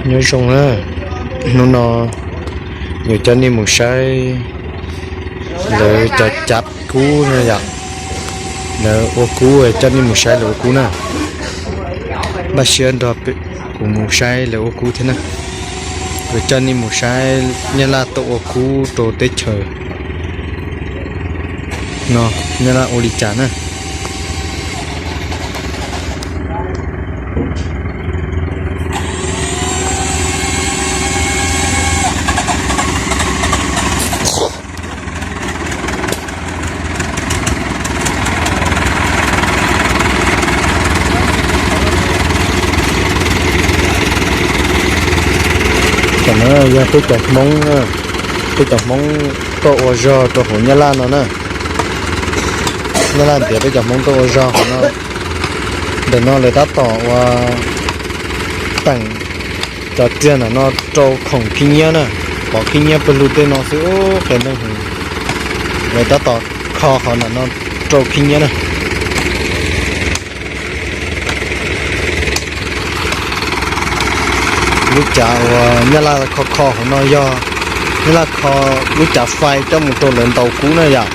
Nyob zoo na, hnub no yuav coj nej mus saib lawv cov cav kub no yom. Lawv ua kub, coj nej mus saib lawv ua kub na. Npaj siab nrog kuv mus saib lawv ua kub thiab na. Yuav coj nej mus saib Nyab Laj tuaj ua kub rau teb chaws no, Nyab Laj ua li cas na. Tam no yog peb cov Hmoob, peb cov Hmoob tuaj ua zog rau hauv Nyab Laj no na. Nyab Laj ntiav peb cov Hmoob tuaj ua zog hauv no. Ntawm no lawv tab tom ua teem cov riag ntawm no rau khoom khib nyiab na. Pov khib nyiab pawg lug tej no xwb, qes neeg heev. Lawv tab tom kho qhov ntawm no rau khib nyiab na. Lub cav uas Nyab Laj kho kho hauv no yog Nyab Laj kho lub cav fais coj mus rau lawv ntaus kub na yom.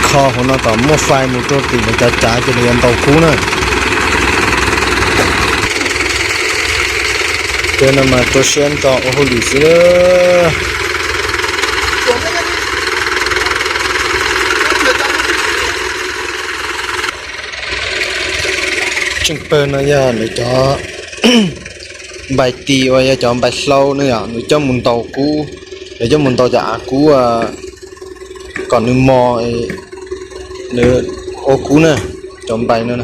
Kho hauv no kom muaj fais mus rau tim lawv cov cav ces lawv yuav ntaus kub na. Cov no mas rau siab ntso ua hauj lwm xwb. Tseem pawg no yog lawv cov npais tis uas yog cov npais hlau na yom, lawv coj mus ntaus kub, lawv coj mus ntaus cov av kub kom nws mos, lawv ua kub na. Cov npais no,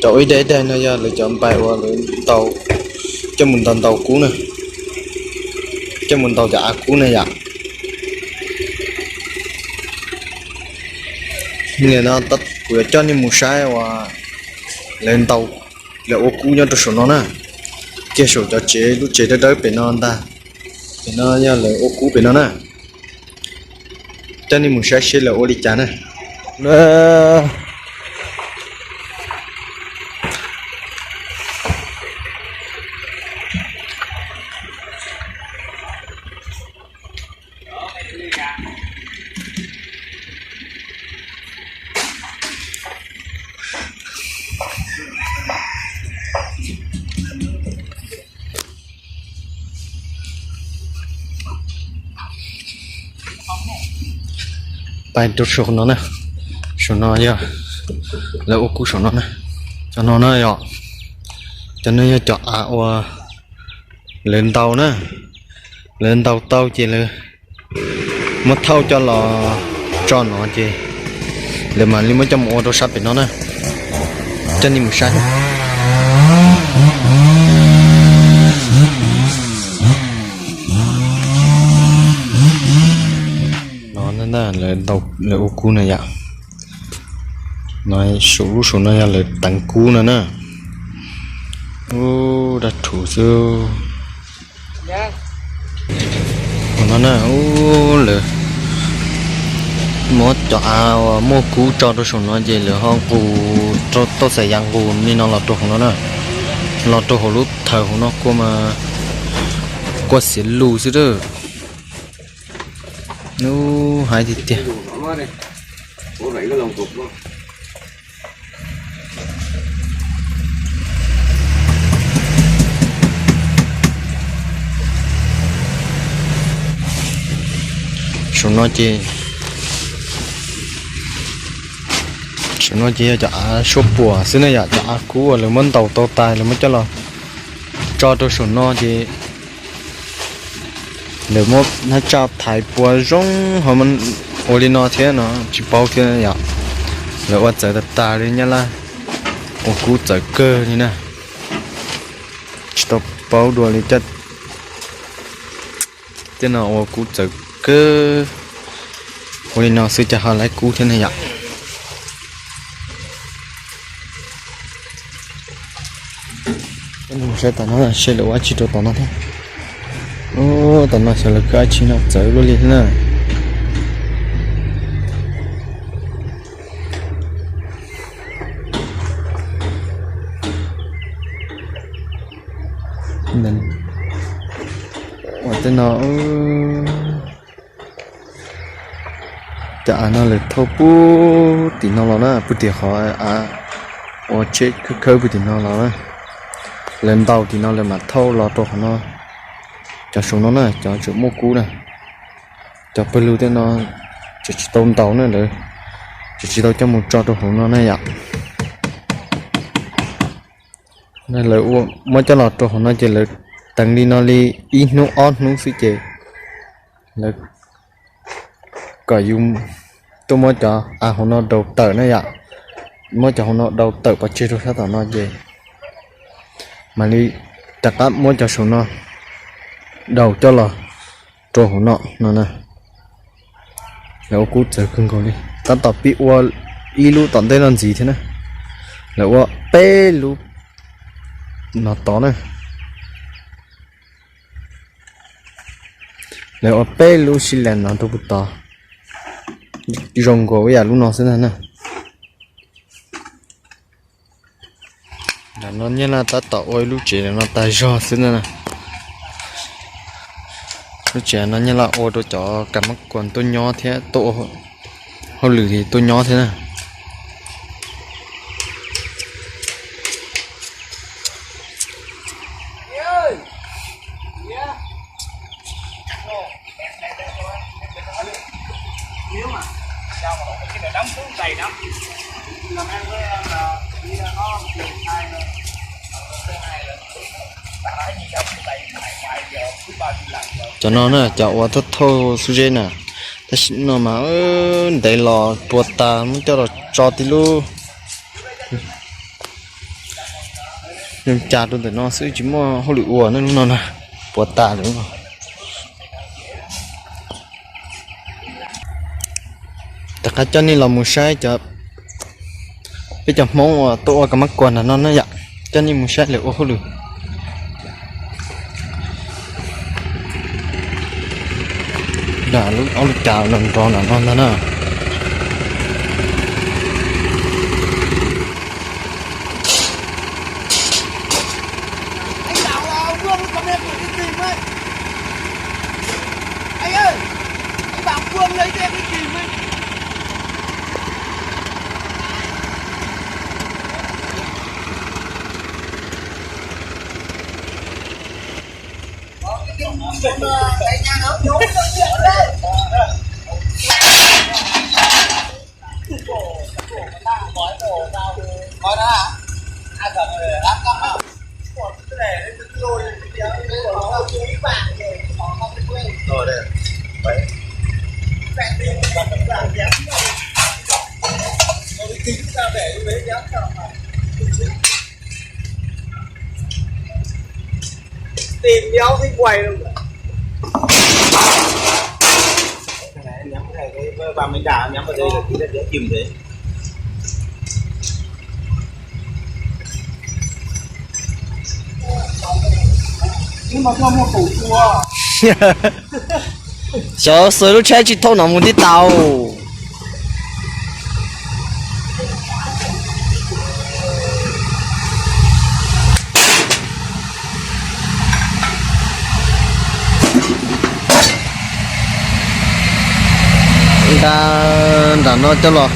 cov ib daim ib daim no yog lawv cov npais uas lawv ntaus, coj mus ntaus ntaus kub na, coj mus ntaus cov av kub na yom. Nim no kuv yuav coj nej mus saib uas lawv ntaus, lawv ua kub nyob rau saum no na. Kiag saum cov tsev, lub tsev dawb dawb pem no ntag. Pem no yog lawv ua kub pem no na. Coj nej mus saib seb lawv ua li cas na. Pais rau saum no na, saum no yog lawv ua kub saum no na. Cov no na yog, cov no yog cov av uas lawv ntaus na, lawv ntaus tau ces lawv muab thauj coj los tso no ces lawv mam li muab coj mus ua rau sab pem no na. Coj nej mus saib. No, lawv ua kub na yom. No, saum lub saum no yog lawv teev kub no na. Ub, dab rhuv xwb. No na, ub, lawv muab cov av uas muaj kub tso rau saum no ces lawv ho nqus rau tauj xaim yas nqus li no los rau hauv no na. Los rau hauv lub thawv hauv no kuj mas kuj xiav lus xwb. Ub, hais tiag tiag. Saum no ces, saum no ces yog cov av suab puam xwb na yom, cov av kub uas lawv muab ntaus tau tas lawv muab coj los tso rau saum no ces lawv muab hnab tsau thaiv pua zoo ho ua li no thiab no tsis paub thiab yom. Lawv ua txawv tas tas li, Nyab Laj ua kub txawv kawg li na. Tsis tau paub dua li, tej no ua kub txawv kawg. Ua li no xwb cas ho lawv kub thiab ne yom. Saib tom no seb lawv ua dab tsi rau tom no thiab. Ub, tom no xyov lawv kub dab tsi no txawv luaj li thiab na. Ua tej no, cov av no lawv thauj puag tim no los na, puag tim qhov av ua tsheb khawb khawb puag tim no los na. Lawv ntaus tim no lawv mam thauj los rau qhov no. Cov saum no na, cov tseem muaj kub na. Cov pawg lug tej no tseem tsis tau ntaus na, lawv tseem tsis tau coj mus tso rau hauv no na yom. Lawv muab coj los rau hauv no ces lawv teev li no li ib hnub ob hnub xwb ces lawv kom yus tuaj muab cov av hauv no daus tawm na yom. Muab cov hauv no daus tawm pov tseg rau sab tom no ces mam li rov qab muab cov saum no daus coj los rau hauv no no na. Lawv ua kub txawv kawg nkaus li, tab tom pib ua ib lub tom ntej no ntxiv thiab na. Lawv ua peb lub no tod na. Lawv ua peb lub sib lees no rau puag tod, zoo nkaus ib yam lub no xwb ntag na. Ntawm no Nyab Laj tab tom ua ib lub tsev no tag zog xwb ntag na. Lub tsev no Nyab Laj ua rau cov kas mab kuas tuaj nyob thiab tuaj ua hauj lwm tuaj nyob thiab na. Cov no na cov ua thauj thauj xub zeb na, tab sis no mas ntev los puas tas, muab coj los tso tib lub zoo cas rau ntawm no xwb, tsis muaj hauj lwm ua na, lub no na puas tas lawm. Rov qab coj nej los mus saib cov, peb cov Hmoob uas tuaj ua kas mab kuas nram no na yom, coj nej mus saib lawv ua hauj lwm. Ob lub cas nrov nrov nram no ntag na. Tìm nhau thấy quay luôn. Cái này em nhắm cái này, cái, cái ba mươi đà em nhắm vào đây là chỉ là để chìm thế. Xyov xwb lub tsheb tsis thauj no mus tib tau. Nqa nram no coj los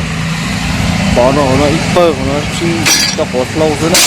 pov rau hauv no ib pawg, hauv no tsis tau qhuav hlau xwb na.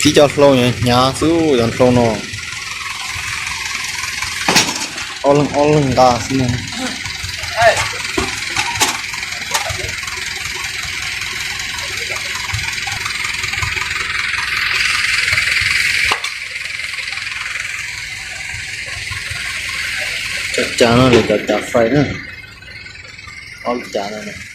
Tib co hlau hnyav xwb, cov hlau no ob leeg ob leeg nqa xwb no. Cov cav no lawv cov cav fry na, ob lub cav no.